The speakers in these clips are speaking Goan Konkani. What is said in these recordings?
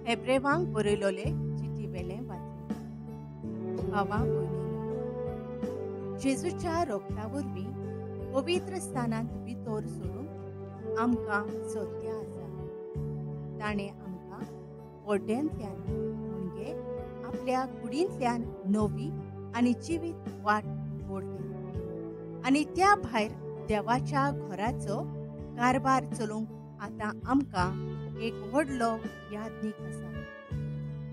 हेब्रेवांक बरयलोले चिटी वेलें वाचूं. भावा भयणीनो, जेजूच्या रोगता वरवीं पवित्र स्थानांत भितर सरूंक आमकां सत्य आसा. ताणें आमकां पड्ड्यांतल्यान म्हणजे आपल्या कुडींतल्यान नवी आनी जिवीत वाट उगडली आनी त्या भायर देवाच्या घराचो कारभार चलोवंक आतां आमकां एक व्हडलो यादनीक आसा.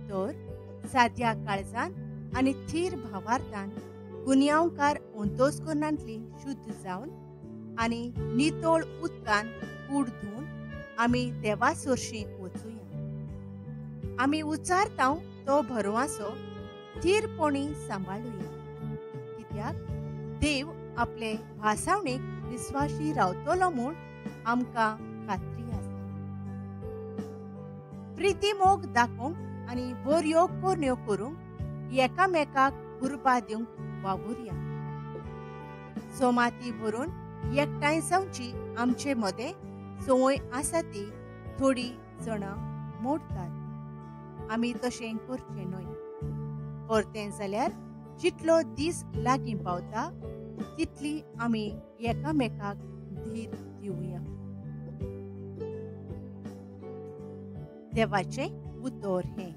तर साद्या काळजान आनी थीर भावार्थान गुन्यांवकार अंतस्करणांतली शुद्ध जावन आनी नितळ उदकान कूड धुवन आमी देवा सरशीं वचुया. आमी उच्चारता तो भरवासो थीरपणी सांबाळुया, कित्याक देव आपले भासावणेक विस्वाशी रावतलो म्हूण आमकां खात्री आसा. प्रिती मोग दाखोवंक आनी बऱ्यो करण्यो करूंक एकामेकाक उर्बा दिवंक वावुरया. सोमाती भरून एकठांय जावची आमचे मदें संवय आसा ती थोडी जाणां मोडटात. आमी तशें करचें न्हय. परतें जाल्यार जितलो दीस लागीं पावता तितली आमी एकामेकाक धीर दिवया. देवाचें उतर हें.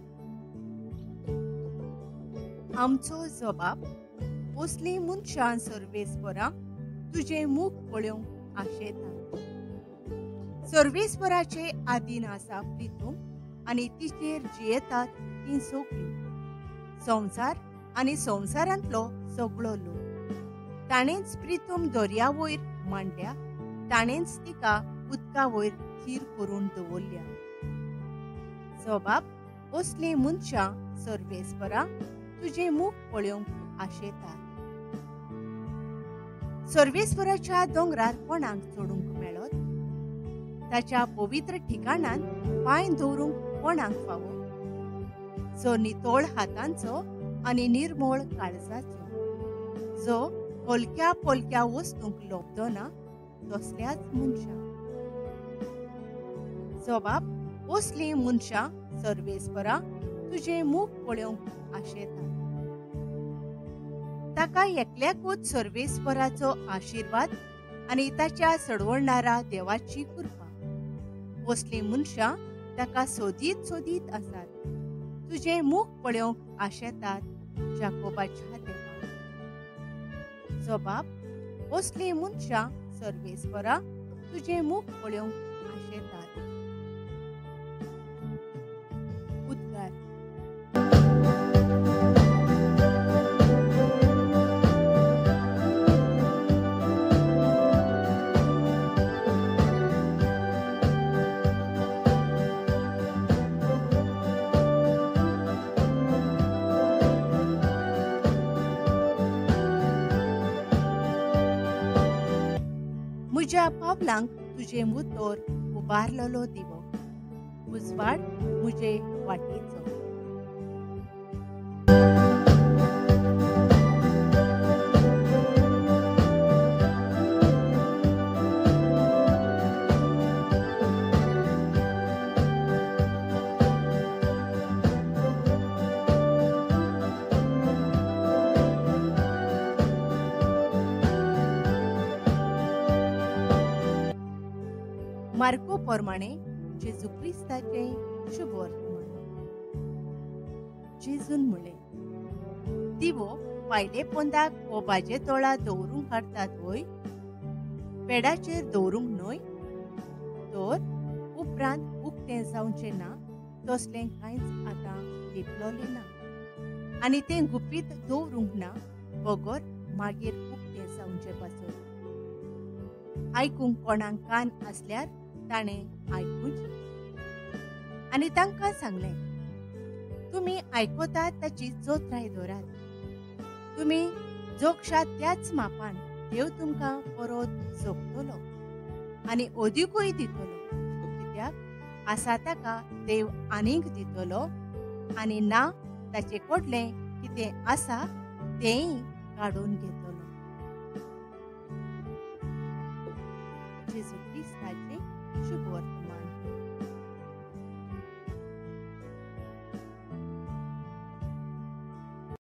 आमचो जबाब असलीं मनशां सर्वेस्परा तुजें मुख पळोवंक आशेता. सर्वेस्पराचे आदीन आसा प्रितूम आनी तिचेर जियेतात तीं सगळीं. संवसार आनी संवसारांतलो सगळो लोक ताणेंच प्रितूम दर्या वयर मांडल्या, ताणेंच तिका उदका वयर थीर करून दवरल्या. जबाब असलीं मनशां सर्वेस्परा तुजें मुख पळोवंक आशेतात. सर्वेस्पराच्या दोंगरार कोणाक चडूंक मेळत? ताच्या पवित्र ठिकाणांत पांय दवरूंक कोणाक फावो? जो नितळ हातांचो आनी निर्मळ काळजाचो, जो हलक्या पोलक्या वस्तूंक लोबदना तसल्याच मनशां. जबाब असलीं मनशां सर्वेस्परा तुजें मुख पळोवंक आशेतात. ताका एकल्याकूच सर्वेस्पराचो आशिर्वाद आनी ताच्या सडवणारा देवाची कृपा. असलीं मनशां ताका सोदीत सोदीत आसात, तुजें मुख पळोवंक आशेतात जाकोबाच्या देवा. जबाब असलीं मनशां सर्वेस्परा तुजें मुख पळोवंक आशेतात. उद्गार. म्हज्या पावलांक तुजें उतर उबारलेलो दिवो, उजवाड म्हजे वाटेचो. मार्को प्रमाणे जेजू क्रिस्ताचें शुभ वर्तमान. जेजून म्हळें, दिवो पायले पोंदाक वो भाजे तोळा दवरूंक हाडटात व्हय, पेडाचेर दवरूंक न्हय? तर उपरांत उक्तें जावचें ना तसलें कांयच आतां लिपलोलें ना आनी तें गुपीत दवरूंक ना बगर मागीर उक्तें जावचें पासत. आयकूंक कोणाक कान आसल्यार ताणें आयकुचें. आनी तांकां सांगलें, तुमी आयकतात ताची जोत्राय दवरात. तुमी जोगशात त्याच मापान देव तुमकां परत जोगतलो आनी अदिकूय दितलो. कित्याक आसा ताका देव आनीक दितलो आनी ना ताचे कडलें कितें आसा तेंय काडून घेतलो.